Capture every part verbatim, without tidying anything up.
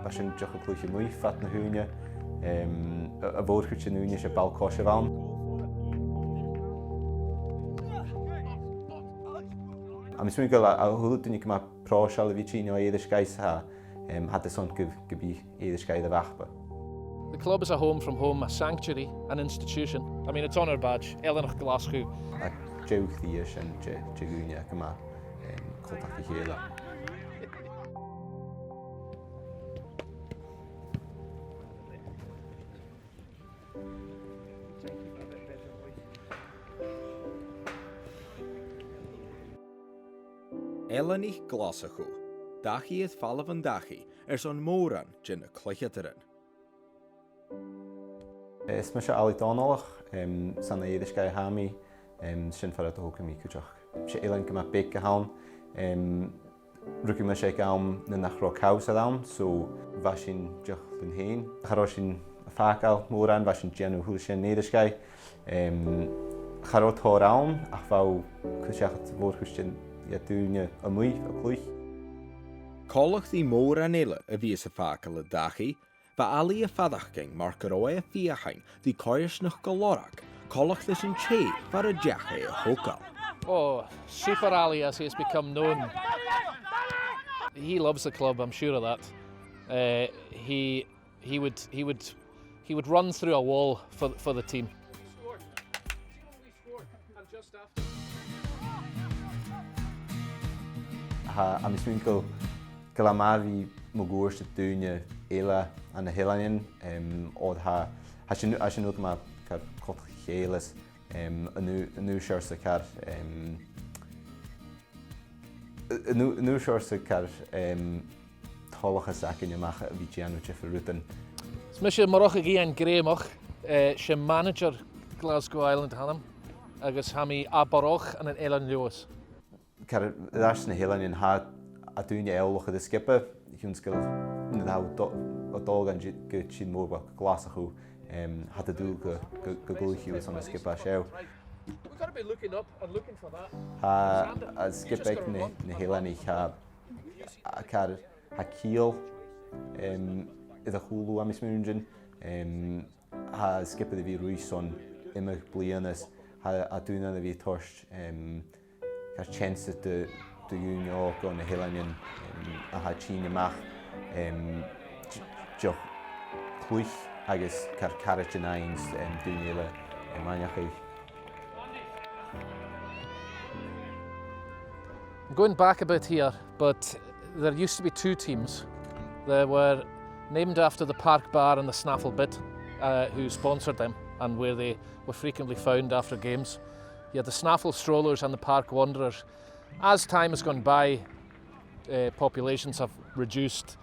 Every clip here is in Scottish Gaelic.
Bha sinn dìreach a' cluich a-muigh fad na h-ùine, em, a, a' mhòr-chuid den ùine 's e ball-coise a bh' ann. Tha mi a' smaoineachadh gu bheil a, a h-uile duine gu math pròiseil a bhith a' tighinn o Èirisgeigh 's a, em, tha iad airson gum, gum bi Èirisgeigh air a mhapa. The club is a home from home, a sanctuary, an institution. I mean, it's on our badge, Eileanach Ghlaschu. Tha deagh chridhe sin de, de dhaoine gu math, em, coltach ri chèile. Eileanaich Ghlaschu, dachaigh air falbh an dachaigh airson mòran de na cluicheadairean. Is mise Ailig Dòmhnallach, em, 's ann à Èirisgeigh a tha mi, em, sin far an do thogadh mi cuideachd. 'S e eilean gu math beag a th' ann, em, rugadh mise aig àm nuair nach robh cabhsair ann, so bha sinn dìreach leinn fhèin. Cha robh sinn a' fàgail mòran, bha sinn a' dèanamh a h-uile sìon ann an Èirisgeigh. Em, cha robh tòrr ann, ach bha cur seachad a' mhòr-chuid de, de dhaoine a-muigh a' cluich. Coltach ri mòran eile a bhios a' fàgail an dachaigh, bha Ailig a' faireachdainn mar gun robh e a' feuchainn ri coimhearsnachd gu lorg, coltach ris an tè far an deach e a thogail. Oh, Super Ailig, as he has become known. He loves the club, I'm sure of that. Uh, he, he would, he would, he would run through a wall for, for the team. Tha, tha mi a' smaoineachadh gu, gu bheil e math a bhith mun cuairt air daoine eile ann an eileanan, em, oir tha, tha sinn, tha sinn uile gu math car coltach ri chèile, em, an ù-, an ùine seòrsa car, em, an ù-, an ùine seòrsa car, em, toileachas againn a-mach a bhith a' dèanamh diofar rudan. Is mise Murchadh Iain Greumach, eh, 's e manaidsear Glasgow Island a th' annam, agus tha mi à Barrach ann an Eilean Leòdhais. Car air ais dha na h-eileanan, tha, tha daoine eòlach air an sgioba, a chionn 's gu bheil, nuair a tha thu a' dol, a' dol gun di-, gu Tìr Mòr, well, gu Glaschu, em, tha iad an dùil gu, gu, gun cluichidh tu airson an sgioba seo. We've got to be looking up and looking for that. Tha, an sgioba aig na, na h-eileanaich, tha, tha car, tha ciall, em, air a chùlaibh, tha mi a' smaoineachadh, em, tha an sgioba air a bhith ruith son iomadh bliadhna is tha, tha daoine air a bhith a' toirt, em, car teans do, do dhaoine òga o na h-eileanan, em, a tha a' tighinn a-mach, em, d-, dìreach cluich agus car caraidean fhaighinn, em, daoine eile, em, aithneachadh. Going back a bit here, but there used to be two teams. They were named after the Park Bar and the Snaffle Bit, uh, who sponsored them and where they were frequently found after games. You had the Snaffle Strollers and the Park Wanderers. As time has gone by, uh, populations have reduced,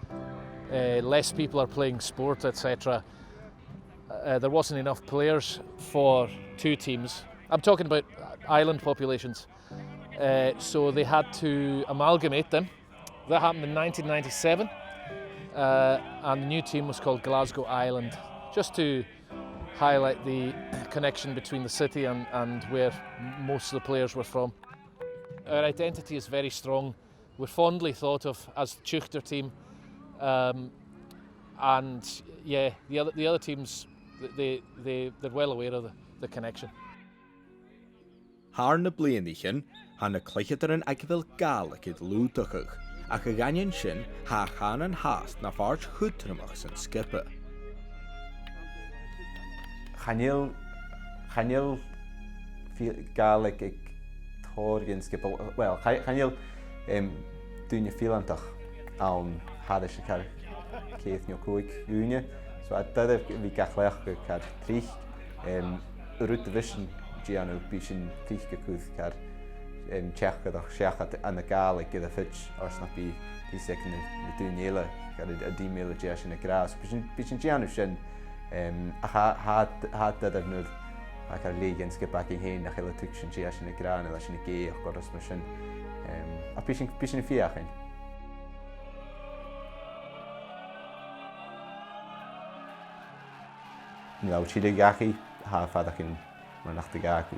uh, less people are playing sport, et cetera. Uh, there wasn't enough players for two teams. I'm talking about island populations. Uh, so they had to amalgamate them. That happened in nineteen ninety-seven, uh, and the new team was called Glasgow Island, just to highlight the connection between the city and, and where most of the players were from. Our identity is very strong. We're fondly thought of as the Teuchter team, um, and, yeah, the other, the other teams, they, they, they're well aware of the, the connection. Thar nam bliadhnaichean, tha na cluicheadairean aig a bheil Gàidhlig air lùghdachadh, ach a dh'aindeoin sin, tha a' chànan fhathast na phàirt chudromach san sgioba. Chan eil, chan eil fi-, Gàidhlig aig tòrr dhen sgioba, well, cha-, chan eil, em, daoine fileantach ann thairis air car ceud no còig dhuine. So, tha e doirbh a bhith ga chleachdadh car tric. Em, an rud a bhios sinn a' dèanamh, bidh sinn tric a' cur car, em, teachdaireachd seachad ann an Gàidhlig air a' phitch, oir 's nach bi fios aig na, na daoine eile, car an, an t-ìm eile dè tha sinn ag ràdh. So, bidh sinn, bidh sinn a' dèanamh sin, em, ach tha, tha, tha e doirbh nuair a tha car leth dhen sgioba againn fhèin nach eil a' tuigsinn dè tha sinn ag ràdh, no tha sinn ag èigheachd, oir is mar sin, em, ach bidh sinn, bidh sinn a' feuchainn. Nuair a tha thu a' tilleadh dhachaigh, tha faireachdainn mar nach do dh'fhàg thu